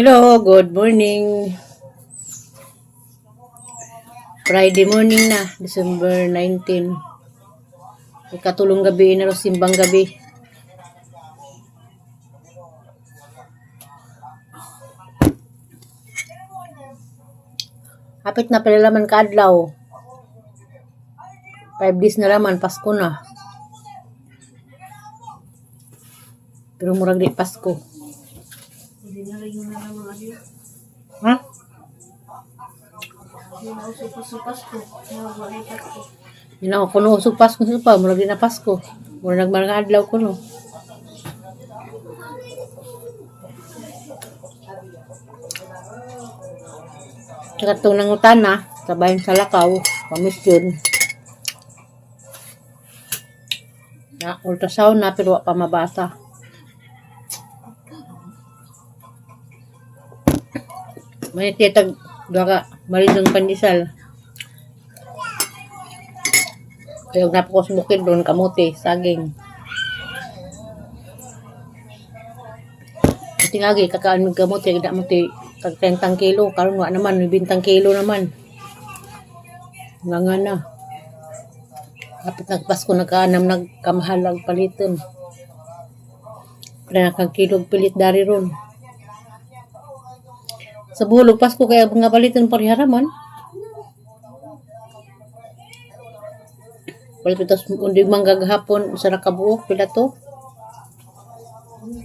Hello, good morning. Friday morning na, December 19. Ikatulong gabi na ro, simbang gabi. Hapit na pala laman kaadlaw. 5 days na laman, Pasko na. Pero murag di Pasko. Hindi na rin na lang mga adlaw. Ha? Hindi na usok pa sa Pasko. Nawala yung Pasko. Yun ako, kuno usog Pasko sa pa, murag di na Pasko. Murag nagmarang adlaw kuno. Tsaka itong nangutana, sa bayan sa Lakaw, pamisyon. Na, ultrasound na, pero wa pa mabasa. May titag, duha ka, maridong pandesal. Kaya napakos bukid doon, kamote, saging. Buti nga gi, kakaan mig kamote, gida mo ti tag 30 kilo, karon wa naman, 20 kilo naman. Nga nga na. Kapit nagpasko nagkaanam nagkamahal ang paliton. Kaya kag kilo pilit dari ron. Sa bulog Pasko kaya nga paliton pariharaman. Palit ito undig mangga gahapon sa nakabuok pila to. Ano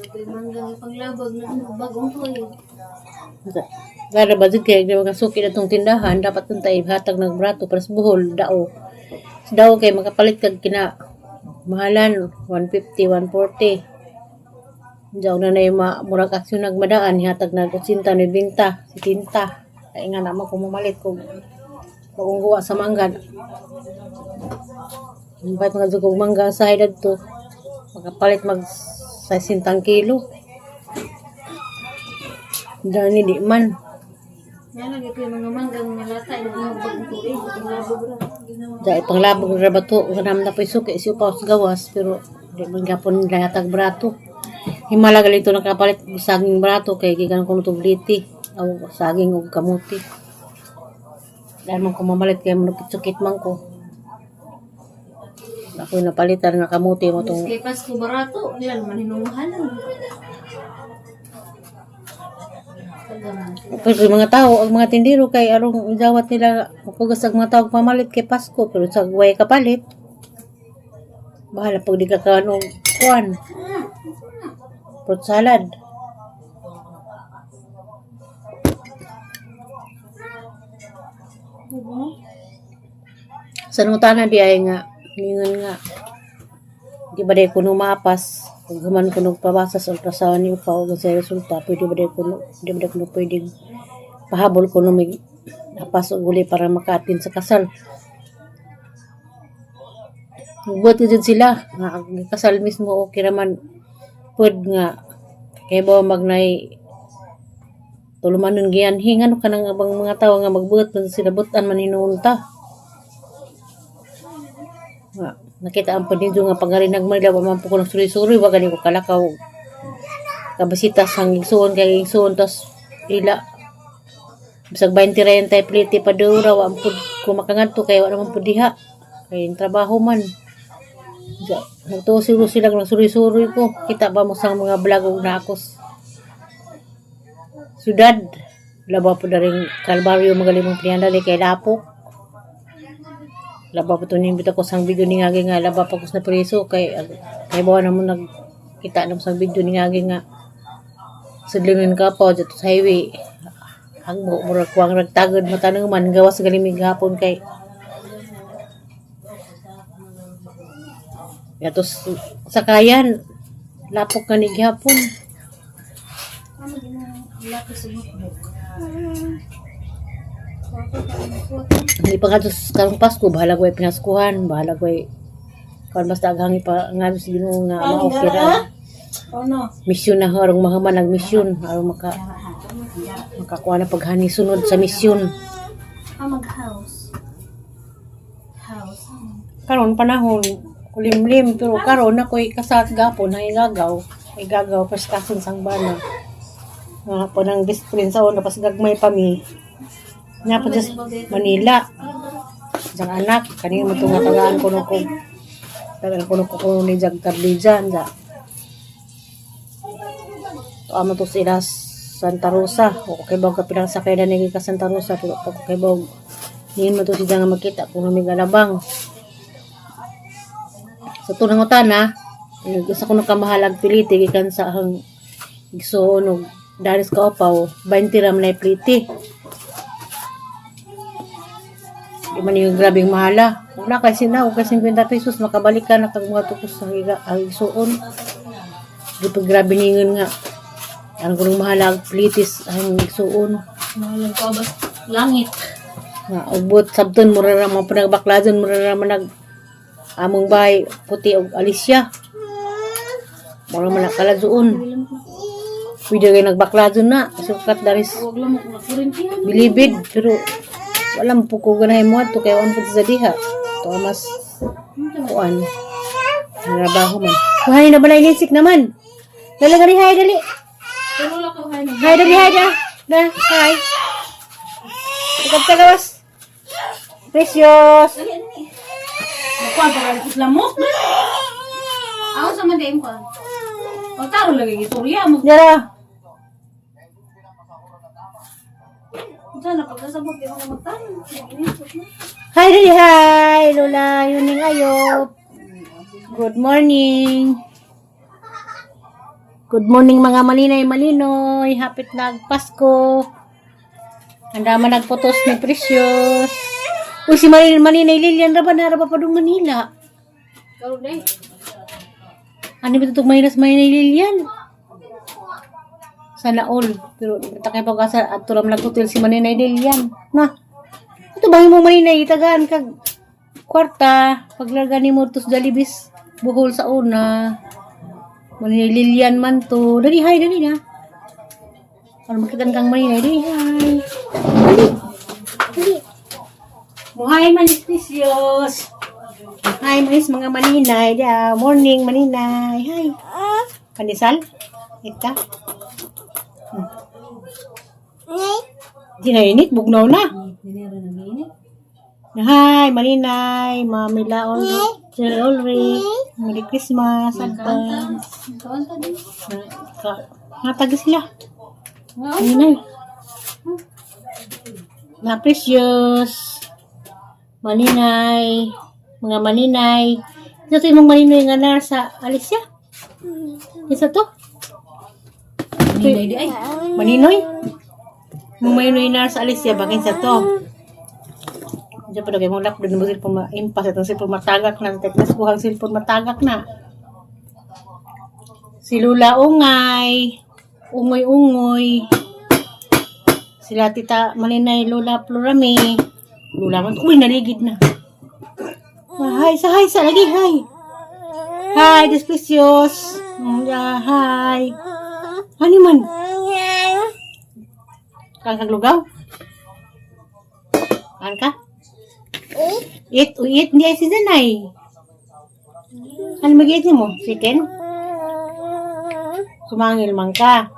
ko yung manggang ipaglabag na bagong tuig. Gara ba jud kay mga suki na tong tindahan dapat tong tayo hatag ng brato para sa buhol dao. Sa dao kay makapalit kag kina mahalan 150 140. Diyaw na na yung murag aksyon nagmadaan hatag nag 80 90 70. Kay nga na mo kung mamalit kung bagong guwa sa mangga. Umpay mga jud kog mangga sa dadto. Makapalit mag 60 kilo. Dani di man. Yan lang ito yung mga manggang nalata yung mga bagong tuig. Ipaglabag ra. Ginawa. Dahil panglabog na ba to, kanam na po suki, si upaw sa gawas, pero di man gapon layatag brato. Himala galito nakapalit saging brato, kay gikan ko nutong liti, aw saging og kamuti. Dahil man ko mamalit kay manukit-sukit man ko. Ako napalitan nga kamuti mo tong Kay Pasko barato. Nila naman hinumuhalan. Pero yung mga tao, ang mga tindero kay arong dawat nila mapugas ang mga tao pamalit kay Pasko pero sa way kapalit. Bahala pag di ka kaano kuan. Fruit salad. Sa nutana di ay nga ningon nga di ba day kuno mapas pag human kuno pabasa sa ultrasound ni upaw og sa resulta pwede ba day kuno di ba day kuno pwedeng pahabol kuno may napas og uli para makaatin sa kasal. Buhat ko dyan sila nga ang kasal mismo okay raman pwed nga kay ba magnay tulumanon giyan hingan ka nang abang mga tawo nga magbuhat man sila butan man hinuunta. Nga, nakita ang paninjo nga pagari nagmanila wa man po ko nagsuroy-suroy wa gani ko kalakaw kabasita sang igsuon kay igsuon tas ila bisag 20 ra yan tayo plite pa dura wa pud ko makangadto kay wa naman pud diha kay yung trabaho man. Ja, nagtuo siguro sila nga nagsuroy-suroy ko kita ba mo sa mga vlog og naakos syudad laba po na rin Kalbaryo magaling mong pinandali kay Lapok. Laba po ito nimbit ako sang video ni Ngagi nga laba pa ko sa preso kay kay bawa na mo nagkita na mo sang video ni Ngagi nga sudlingon ka pa dito sa highway hagmo murag kuwang nagtagod matanong man gawas galimig hapon kay Yatos sakayan lapok ka ni gihapon. Ano ginawa? Lapis sa notebook. Hindi pa nga karong Pasko bahala ko ay pinaskuhan bahala ko ay karon basta aghangi pa nga sa Ginoo nga maokay ra. Ano? Misyon na harong mahaman ang misyon aron maka makakuha na paghani sunod sa misyon. Ah, mag-house. House. Karon panahon kulimlim pero karon ako'y kasat gapon ay gagaw. Ay gagaw prestasin sang bana. Nga po ng best friend sa una pas gagmay pa mi. Nya pa sa Manila. Sang anak kani mo tunga tagaan ko no ko. Tagaan ko no ko kuno ni jag Tarlijan da. To amo to sila Santa Rosa. O kay bag ka pilang sakay na nigi ka Santa Rosa pero pag kay bag niin mo to siya nga makita kung may galabang. Sa tunang utana, gusto ko nakamahalag piliti gikan sa ang igsuon og daris ka opaw, 20 ram na pliti. Di man yung grabing mahala. Wala kay sina, kay 50 pesos makabalik ka na kag mga tukos sa higa ang igsuon. Di pa grabe ningon nga. Ang kunong mahalag plitis ang igsuon. Mahalag ka ba? Langit. Nga ubot sabton mura ra mga panagbaklajon mura ra man nag among bahay puti og Alicia. Mura man nakalazoon. Pwede kay nagbaklajon na sukat daris Huwag lang mo kurintihan. bilibid pero walang po ko ganahin mo ato kay wan po sa diha. To mas kuan. Trabaho man. Kuhay na balay nisik naman. Dali dali hay dali. Pero wala ko hay na. Hay dali hay da. Da hay. Ikap ka gawas. Precious. Dali dali. Kuan pa rin lamok na. Ako sa man diim kuan. O taro lagi giturya mo. Dara. Sana pagkasabot di mo magtaro. Hi, dali, hi, Lola, yuning ayop. Good morning. Good morning mga malinay malinoy. Hapit nag Pasko. Ang dama nagpotos ni Precious. Uy, si Malinay, Malinay Lilian ra ba nara ba pa dong Manila? Karon day. Ano ba itong Manila sa Malinay Lilian? Sana all. Pero takay pag-asa at turam naghotel si Maninay Lilian. Na. Ito ba mo Maninay tagaan kag kwarta paglarga ni mo tos Jollibees buhol sa una. Maninay Lilian man to. Dali hi dali na. Para makita kang Maninay dali hi. Dali. Dali. Muhay man is precious. Hi manis mga maninay. Da, morning maninay. Hi. Pandesal? Ita. Di na init, bugnaw na. Dinero na ginit. Hi, Maninay, Mami Laon, Sir Ulrich, Merry Christmas, advance. Kawan ta din. Natagi sila. Wow. Maninay. Na precious. Maninay. Mga maninay. Ito to yung mga maninay nga na sa Alicia. Isa to? Maninay di ay. Maninoy? Mga maninoy na sa Alicia, bakit sa to? Diyan pa daw kayo mong lapdon mo cellphone ma-impas itong cellphone matagak na. Teknas ko ang cellphone matagak na. Si Lula Ungay. Ungoy-ungoy. Sila Tita Malinay Lula Plurami. Lula man. Uy, naligid na. Ah, hi, sa hi, sa lagi, hi. Hi, Desprecious. Yeah, hi. Ano man? Kang kaglugaw? Kan ka? Eat, uy, eat. Hindi ay si Zanay. Ano mag-eat mo? Chicken? Sumangil man ka.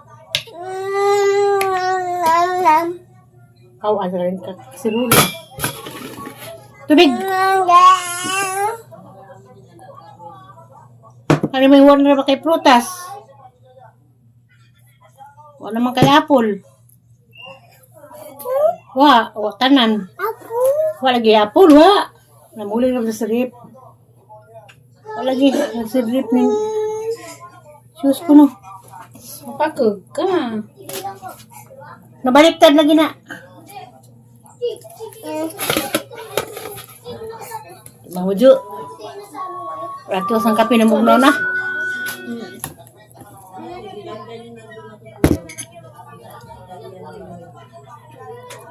Kaw, ano rin ka? Kasirula. Tubig! Ano may warner ba kay prutas? Wala naman kay apple. Wa, wa tanan. Wa lagi apple, wa. Namuli na sa rip. Wa lagi sa rip ni. Sus ko no. Mapakog ka. Nabaliktad lagi na. Mahujo. Ratos ang kape na mugnaw na.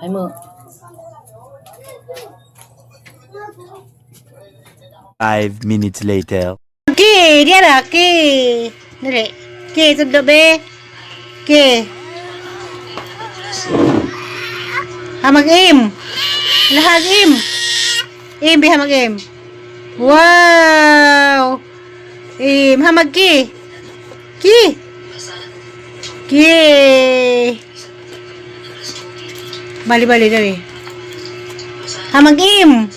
Ay mo. 5 minutes later. Ki, dia lah ki. Dali. Ki, tudlo be. Ki. Hamag im. Lahag im. Im be hamag im. Wow! Eh, hamag ki. Ki. Ki. Bali bali dali. Hamag im.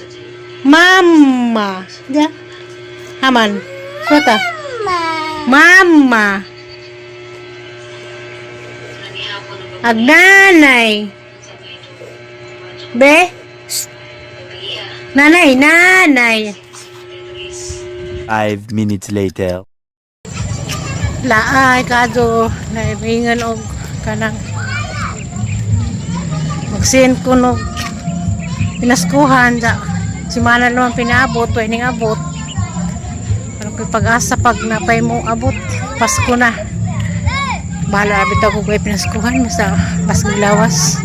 Mama. Ja. Haman. Suwata. Mama. Agnanay. Be? Shh. Nanay, nanay. 5 minutes later. Laay kado nairingan og kanang mag-send ko no pinaskuhan da simana naman pinaabot o ining abot, pero ko'y pag-asa pag napay mo abot, Pasko na. Bahala abit ako ko'y pinaskuhan basta Pasko lawas.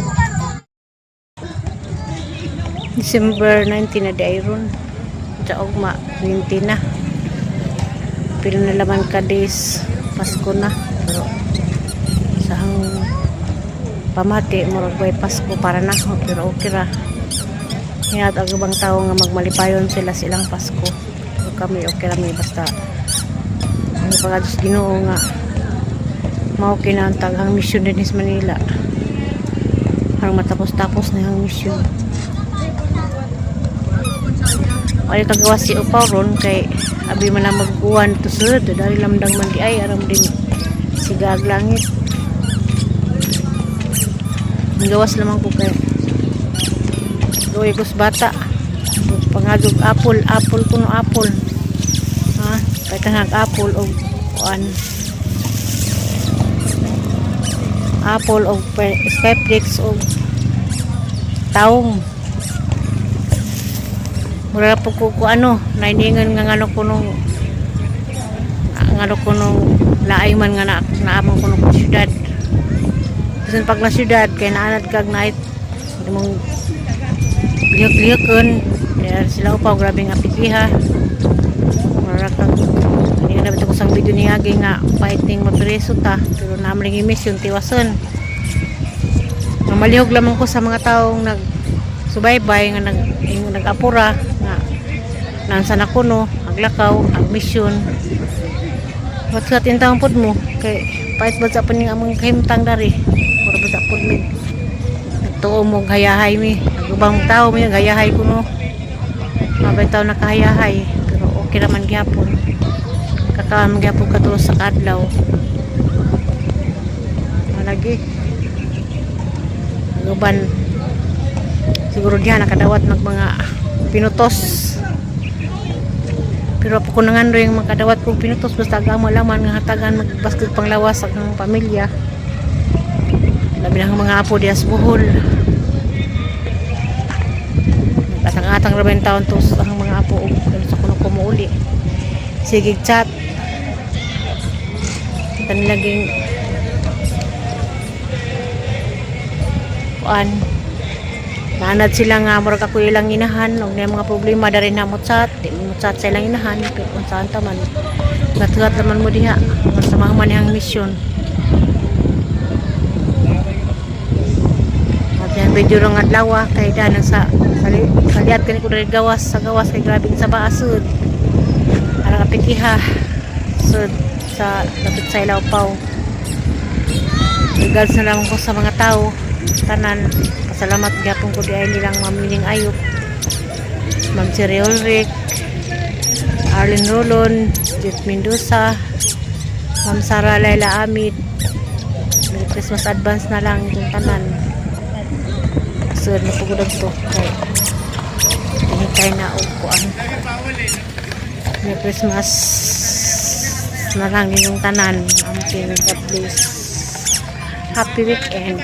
December 19 na di ay ron sa ugma 20 na. Pila na laman ka days, Pasko na. Pero sa ang pamati, murag way Pasko para na ako, pero okay ra. Hinat ang ibang tao nga magmalipayon sila silang Pasko, pero kami okay ra mi, basta ang pag Ginoo nga mao kina ang taghang misyon din sa Manila. Parang matapos-tapos na ang misyon. Ay kagawa si upaw ron kay abi man lang mag-uwan to sud dali lamdang man di ay aram din sigag langit. Gawas lamang ko kay gawin ko sa bata pangadog apple, apple kuno, apple ha, kay tanag apple og kuan, apple og skyflix og taong. Mura po ko ano, nainingan nga ngano ko nung laay man nga na naamang ko nung syudad. Bisan pag na syudad kay naanad kag night imong lihok-lihokon kaya sila upaw, grabe nga pitiha. Mura kag hindi na ko sang video niya nga fighting mapreso ta, pero naamling mission tiwason. Mamalihog lamang ko sa mga taong nag subaybay nga nag nag-apura nga nansa na kuno aglakaw ag mission. Wat sa tintang pod mo kay pait ba sa paning among kahimtang dari, mura ba sa pod mi nagtuo mo hayahay mi. Ang ubang tao mi hayahay kuno, mabay tao nakahayahay, pero okay raman gyapon, kakaam gyapon katulos sa kadlaw. Malagi ang uban siguro diha nakadawat mag mga pinutos, pero po ko nangan yung makadawat kong pinutos, basta ang malaman nga hatagan magbasket panglawas ang pamilya, labi na ang mga apo diha sa Bohol. Atang-atang ra ba yung taon to ang mga apo og ano sa kuno kumuuli sige chat kita nilaging kuan. Naanad sila nga murag ako ilang inahan og na mga problema dari na mo chat, di mo chat sa ilang inahan, pero kung saan ta man gatugat naman mo diha sa mga manihang misyon. At yan video rong adlaw kay danan sa saliat kani ko diri gawas sa gawas kay grabe sa baasud ara kapikiha sud sa lapit sa Ilawpaw. Regards na lamang ko sa mga tao tanan. Pasalamat gyapon ko di ay nilang mamiling ayop, Ma'am Siri Ulrich, Arlene Rolon, Jeff Mendoza, Ma'am Sara Laila Amid. Merry Christmas advance na lang itong tanan. So napugod to kay tinitay na og kuan. Merry Christmas na lang ninyong tanan. Amping, God bless. Happy weekend.